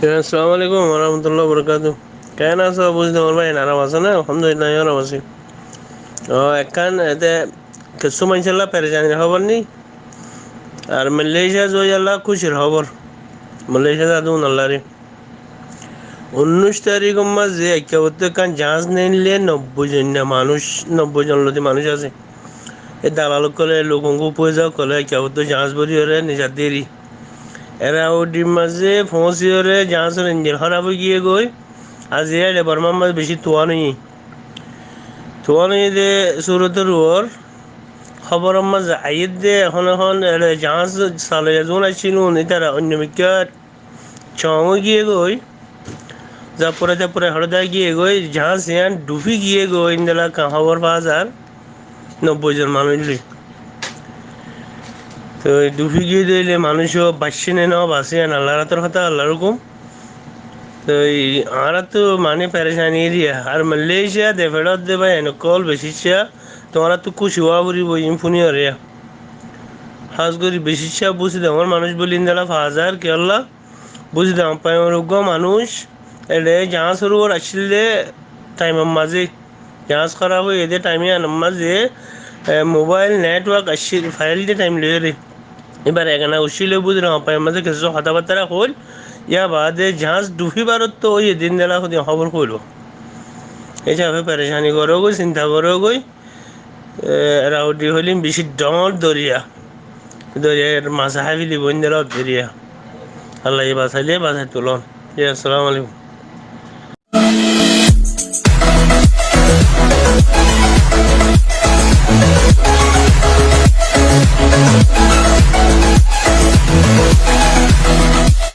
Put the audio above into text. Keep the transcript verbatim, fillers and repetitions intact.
Assalamu alaikum warahmatullahi wabarakatuh. Keén asó? Buzí de ór bái, aram asó né? Alhamdulillah, aram así. Ó, ekkán ede kessú maincólla perecanir hóbor ni. Ar Malaysia zoi yólla kúcir hóbor. Malaysia zade unóllari. Unnúic tarikor mazé ekka bóttor ekkán jaáñs neille nobboi zon manúic, nobboi zon loti manúic asé. E dalal ókkole, luk ókkole, ekka bóttor jaáñs bóri óre nizar deri. Eraudir mazé foóñsi óre jaáñsor injin hóraf ói giyé goi. Aijja ere Bormar mazé bicí tuwán óiye. Tuwán óiye de surot uore hóboror mazé aiyé de, ehón ehón ere jaáñs saloiya zun accíl, ítara oinno mikká cong ói giyé goi, za fore za fore hoçé dá giyé goi, jaáñs yián dhufi giyé goi, endilla ekkán hóbor fa zar, nobboi zon manúic loi. Toi dhufi giyé de óile manúic ó baicce né no basé, yián Allar átor hotá, Allar hukum. Toi añára to mani perecani eriya, ar Malaysia de feçot de bái, en ókkol beciccá, tuáñra to kúci ówa foribó, iín fúni óre. Hás gorí beciccá buzí de ór manúic bóli endilla fa zar, kiyólla? Buzí de, añár uggwá manúic, ere jaáñsor uore accíl de thaimor mazé, jaáñs hóraf óiye de thaim yiánor mazé, e, mobail network accíl, fail de thaim loiyóre. Íbar egana uccíl, buzí de, añár mazé kessú hotábattá hoóil, yar baade jaáñs dhufi barottó óiye de endilla hodi hóbor hoóil. Ei hísafe perecani goró goi, sinta goró goi. E, Eraudir hoilé bicí dhoóñr doriya. Doriyar mas hái felaibo endilla doriya. Allaye basaile basai tulon. Ji, assalamu alaikum.